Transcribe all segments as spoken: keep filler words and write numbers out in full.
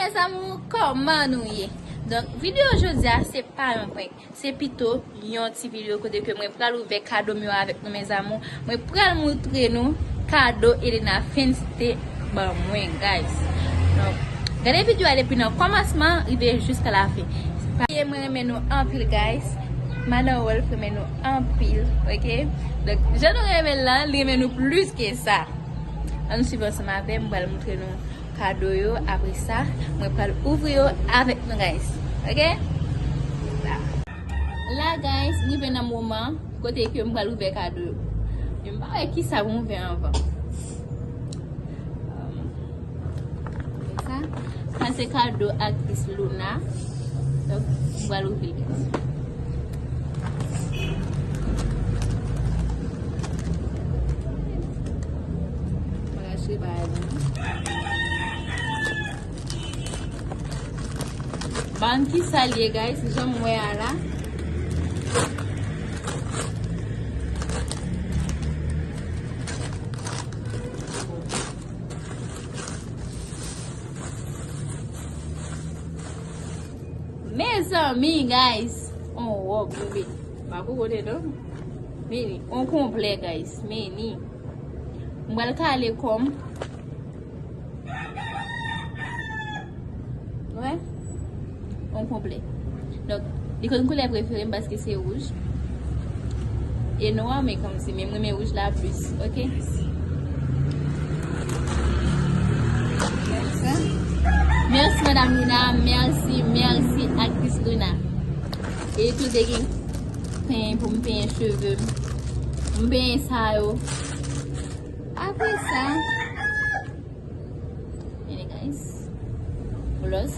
Mes amours, kòman nou ye? Donk, videyo jodi a, se pa yon prank. Se pito yon ti videyo kote ke mwen pral ouvè kado m yo avèk nou, mes amours. Mwen pral moutre nou kado Elena Fenty te ban mwen, guys. Donk, gade videyo a depi nan kòmansman rive jiska la fen. Paske mwen renmen nou anpil, guys. Madan Wolf renmen nou anpil, ok? Donk, jan nou renmen l lan, li renmen nou plis ke sa. Ann swiv ansanm avè m, mwen pral moutre nou kado yo. Apre sa, mwen pral ouvri yo avèk nou, guys. Ok? La, guys, m rive nan moman kote ke m pral ouvè kado yo. Men m pa wè kisa pou m ouvè anvan. Sa, sa se kado aktris Luna. Donk, m pral ouvri l, guys. Bagay cheri bagay la. Ban ki sa l ye, guys, jan m wè a la. Mezanmi, guys, on wòb, mwen pa ko kote non. Meni, on konplè, guys, meni. M pral kale kò m. Wè. On konplè. Donk, li konn koulè prefere m paske se wouj. E nwa, men kòmsi, men m renmen wouj la plis, ok? Mèsi, Madam Luna. Mèsi, mèsi, aktris Luna. E tou te gen penyen pou m penyen cheve m. M penyen sa yo. Apre sa, meni, guys. Gloss.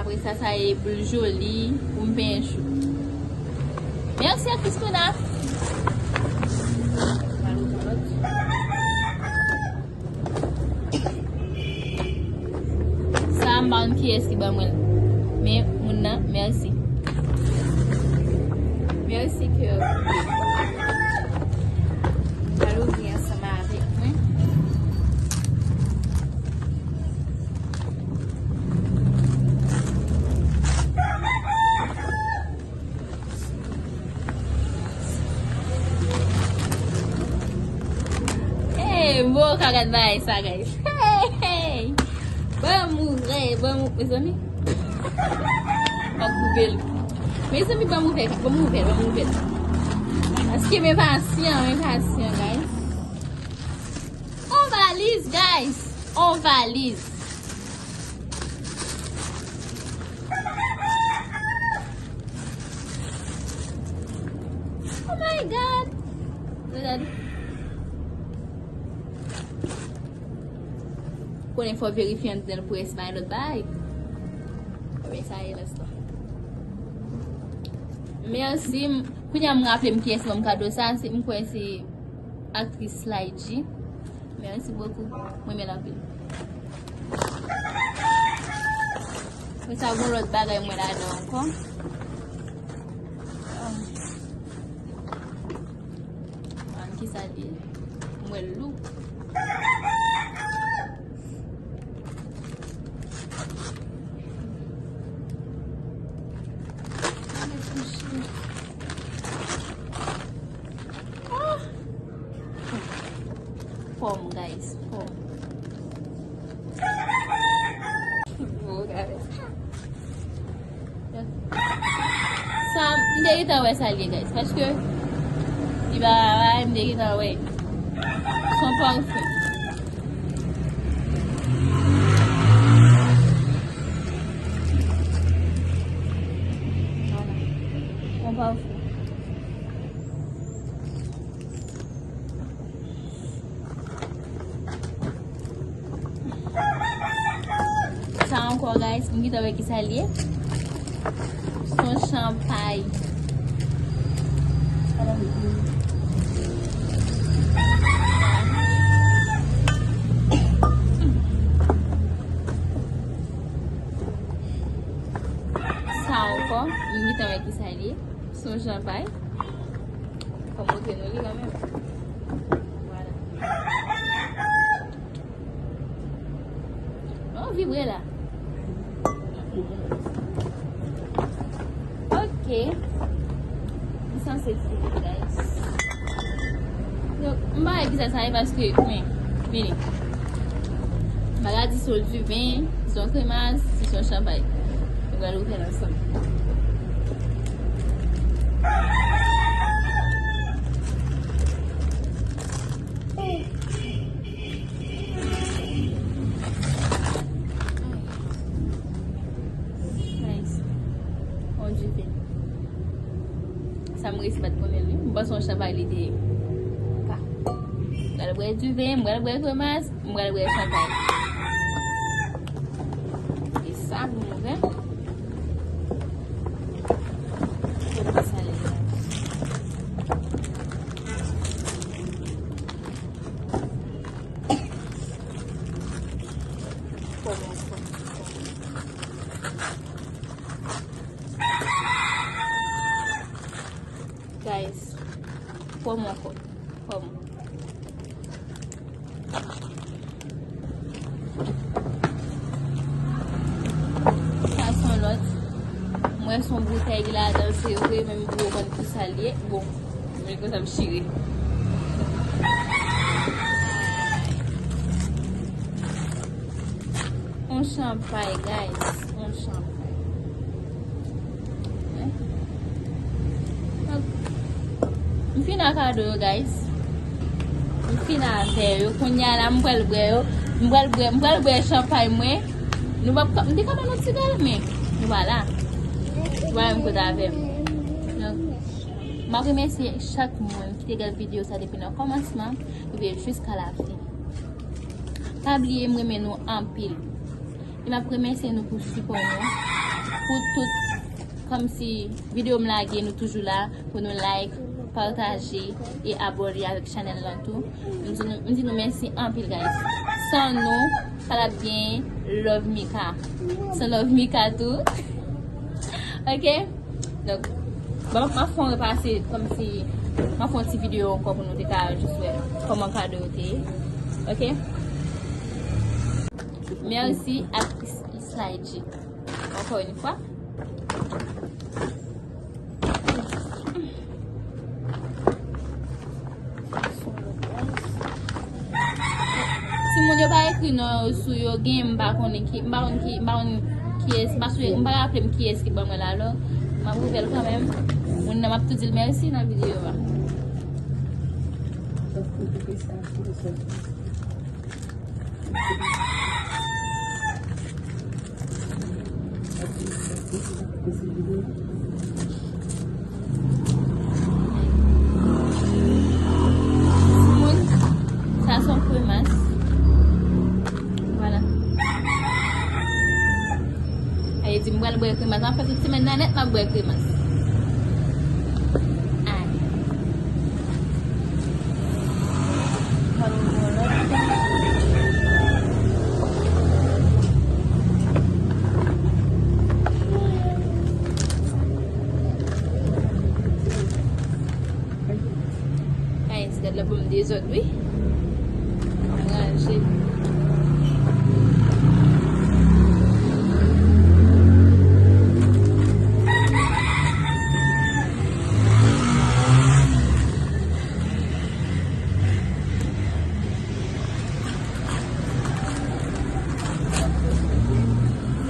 Apre sa, sa e pou l joli, pou m penyen chou. Mèsi, aktris Luna. Sa, m pa konn kiyès ki ban mwen l. Men, moun nan, mèsi. Mèsi, kè. Pral ouvri ansanm avèk mwen. Hey, bon, ka gad bagay sa, guys. Hey, hey. Ban m ouvè, ban m, mezanmi. M ap koupe l. Mezanmi, ban m ouvè, ban m ouvè, ban m ouvè. Paske m enpasyan, m enpasyan, guys. On valiz, guys. On valiz. Oh my God. Regard. Konnen fò verifye anndan l pou espay lòt bagay. Ebyen, sa ye lès la. Mèsi. M, kounye a m raple m kiyès ban m kado sa. Se, m kwè se aktris Slyji. Mèsi bokou. Mwen renmen l anpil. Mwen sa gon lòt bagay mwen ladan ankò. Ah. An, kisa l ye? Mwen lou. Ah! Pòm, guys, pòm. Oh, guys. Sa, m te gentan wè sa l ye, guys. Paske, li pa, m te gentan wè. Son parfum. Voilà. Son parfum. Sa ankò, guys, m gentan wè kisa l ye. Se yon chanpay. Sa ankò, m gentan wè kisa l ye. Se yon chanpay. Fò m montre nou li kanmenm. Vwala. M Vibre la. Ok. Li sanse vibre, guys. Donk, m pa wè kisa sa ye paske, men, vini. M pa ka di se yon diven, se yon kremas, se yon chanpay. Nou pral ouvè l ansanm. Nice. On diven. Sa m resi pa t konnen li. M panse yon chanpay li te ye. Ka. M pral bwè diven, m pral bwè kremas, m pral bwè chanpay. E sa pou nou fè. Fè pa sale la. Guys, kòman ankò? Kòman? Sa se yon lòt. Mwen se yon boutèy ki ladan, se vre, men m poko konn ki sa l ye. Bon, men konsa m chire. On chanpay, guys. On chanpay. M fin a kado yo, guys. M fin avè yo. Kounye a la, m pral bwè yo. M pral bwè, m pral bwè chanpay mwen. Nou p ap ka, m te ka ba nou ti gade, men nou pa la. Nou pa menm kote avè m. Donk, m ap remèsye chak moun ki te gade videyo sa depi nan kòmansman rive jiska la fen. Pa bliye, m renmen nou anpil. E m ap remèsye nou pou sipò nou. Pou tout, kòmsi videyo m lage, nou toujou la pou nou like, pataje e abòne avèk chanèl lan tou. M di nou, m di nou mèsi anpil, guys. San nou, pa t ap gen Love Mika. San Love Mika tou. Ok? Donk, bon, m ap fè yon repase, kòmsi, m ap fè yon ti videyo ankò pou nou te ka jis wè kòman kado yo te ye. Ok? Mèsi ak Is-, Islay G. Encore une fois. Timoun yo pa ekri non yo sou yo, gen m pa konnen ki, m pa konn ki, m pa konn kiyès, m pa sou, m pa raple m kiyès ki ban mwen la, alò, m ap ouvè l kanmenm. Moun nan, m ap tou di l mèsi nan videyo a. Timoun, sa se yon kremas. Vwala. Sa vle di m pral bwè kremas. M ap fè tout semèn nan nèt, m ap bwè kremas. Ay. Guys, gad la pou m dezòd, wi. Anraje.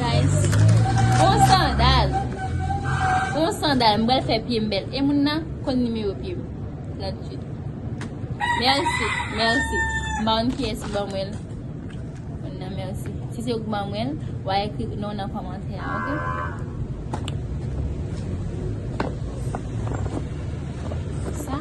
Guys, on sandal. On sandal, m pral fè pye m bèl. E moun nan konn nimewo pye m. Gratwit. Mèsi, mèsi. M pa konn kiyès ki ban mwen l. Moun nan, mèsi. Si se ou ki ban mwen l, w a ekri non nan kòmantè a, oke? Sa.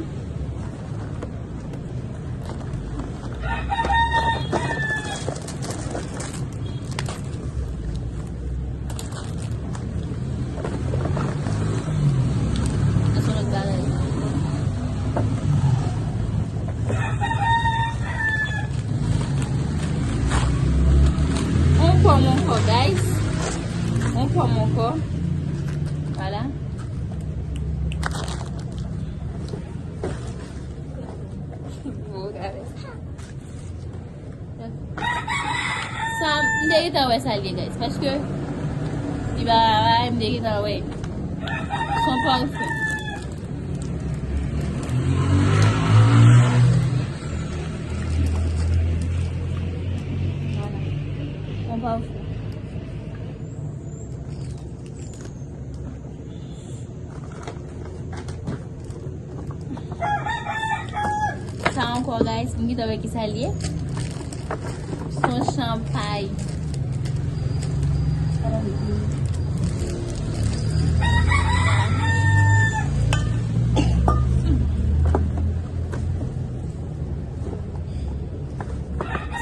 Sa se yon lòt bagay. On pòm ankò, guys. On pòm ankò. Vwala. Bon, guys. Sa, m te Gentan wè sa l ye, guys, paske li pa, pa, m te gentan wè. Son parfum. Voilà. Son parfum. Sa ankò, guys, m gentan wè ki sa l ye. Son chanpay.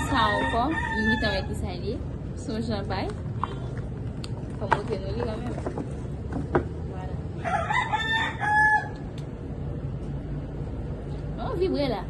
Sa ankò, m gentan wè ki sa l ye. Son chanpay. Fò m montre nou li kanmenm. Voilà. An vibre la.